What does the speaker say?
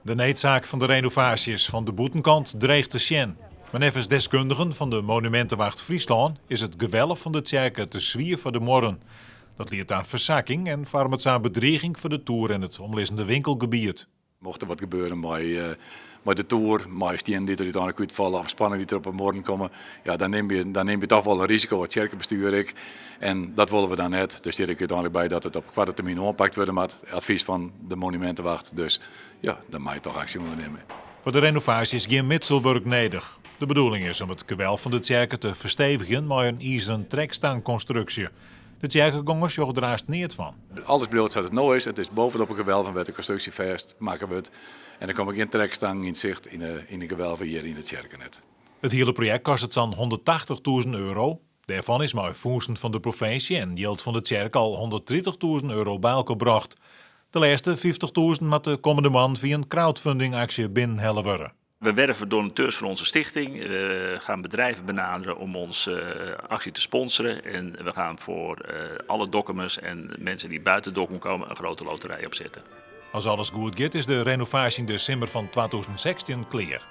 De needsaak fan de renovaasje is fan de bûtenkant dreech te sjen. Mar neffens deskundigen fan de Monumintewacht Fryslân is it gewelf fan de tsjerke te swier foar de muorren. Dat liedt ta fersakking en foarmet sa in bedriging foar de toer en it omlizzende winkelgebiet. Mocht der wat gebeure mei, mei de toer, mei stiennen dy't der úteinlik útfalle of spanning dy't der op de muorren komme, ja, dan nim je, dan nim je toch wol in risiko as tsjerkebestjoer ek. En dat wolle we dan net. Dus stiet ek úteinlik by dat it op koarte termyn oanpakt wurde moat, advys fan de Monumintewacht. Dus ja, dan moatte je toch aksje ûndernimme. Foar de renovaasje is gjin mitselwurk nedich. De bedoeling is om it gewelf fan de tsjerke te ferstevigjen mei in izeren trekstangkonstruksje. De tsjerkegongers sjogge der hast neat fan. Alles bliuwt sa't it no is. It is bovenop in gewelf wêr't de konstruksje fêstmakke wurdt. En der komme gjin trekstangen yn sicht yn de, yn de gewelven hjir yn de tsjerke net. It hiele projekt kostet sa'n 180.000 euro. Dêrfan is mei fûnsen fan de provinsje en jild fan de tsjerke al 130.000 euro by elkoar brocht. De lêste 50.000 moat de kommende moannen fia in crowdfunding-aksje binnenhelle wurde. We werven donateurs voor onze stichting. We gaan bedrijven benaderen om onze actie te sponsoren. En we gaan voor alle Dokkumers en mensen die buiten Dokkum komen een grote loterij opzetten. As alles goed giet is de renovaasje yn de simmer fan 2016 klear.